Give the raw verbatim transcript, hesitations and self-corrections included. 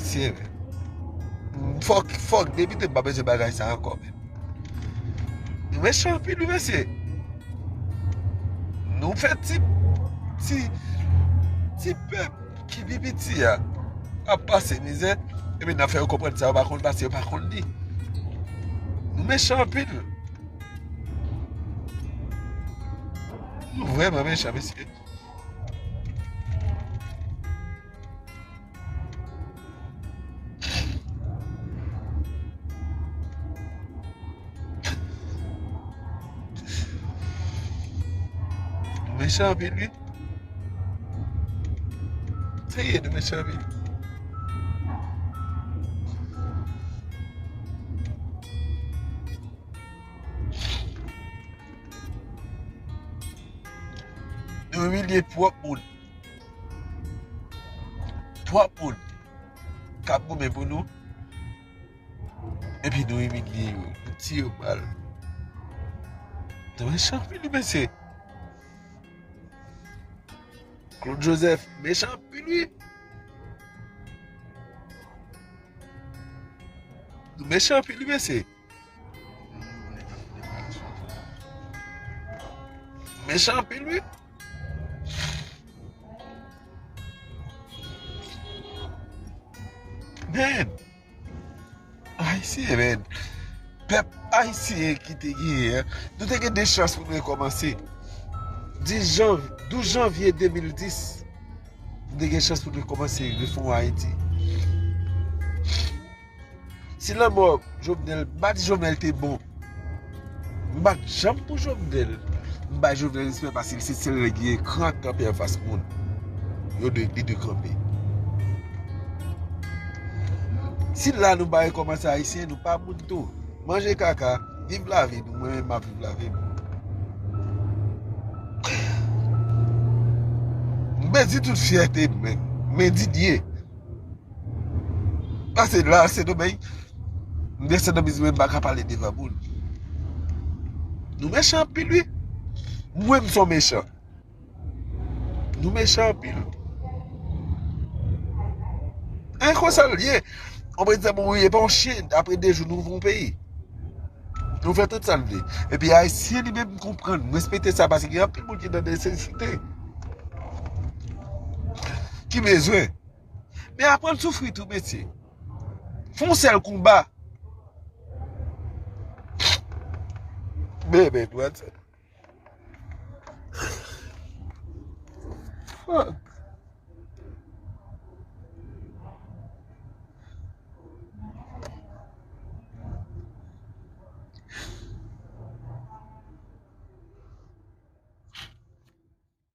Ayisyen, men. Fòk, fòk, depi te m pa bezwen bagay sa ankò, men. Nou mechan anpil, wi, mesye. Nou fè ti, ti, ti pèp ki pi piti a ap pase mizè, epi n ap fè yo konprann sa yo pa konn pase, yo pa konn li. Nou mechan anpil. Nou vrèman mechan, mesye. Nou mechan anpil, wi. Serye, nou mechan anpil. Nou imilye pwòp moun. Pwòp moun k ap goumen pou nou. Epi nou imilye yo. Nou tiye yo bal. Nou mechan anpil, wi, mesye. Claude Joseph, mechan anpil, wi. Nou mechan anpil, wi, mesye. Mechan anpil, wi. Men, Ayisyen, men. Pèp ayisyen ki te genyen an, nou te gen de chans pou nou rekòmanse. Dis janv-, douz janvye de mil dis, nou te gen chans pou nou rekòmanse refè Ayiti. Si lanmò Jovenel, m pa di Jovenel te bon. M bat janm pou Jovenel. M bay Jovenel respè paske se sèl nèg ki gen kran kanpe anfas moun. Yo dwe, li dwe kanpe. Si la nou pa rekòmanse ayisyen, nou pa moun tou. Manje kaka, viv lavi nou, mwen menm m ap viv lavi m. M pèdi tout fyète m, men, men Didier. Pase la, Sendomeng, m desann nan bizwen, m pa ka pale devan moun. Nou mechan anpil, wi. Mwen, m son mechan. Nou mechan anpil. E konsa l ye. On prezidan mouri, e pa yon chen, apre de jou, nou ouvri yon peyi. Nou fè tout sa n vle. Epi Ayisyen li menm konprann, m respekte sa, paske gen anpil moun ki nan nesesite. Ki bezwen. Men aprann soufri tou, mesye. Fè yon sèl konba. Bebe, dwat. Fuck.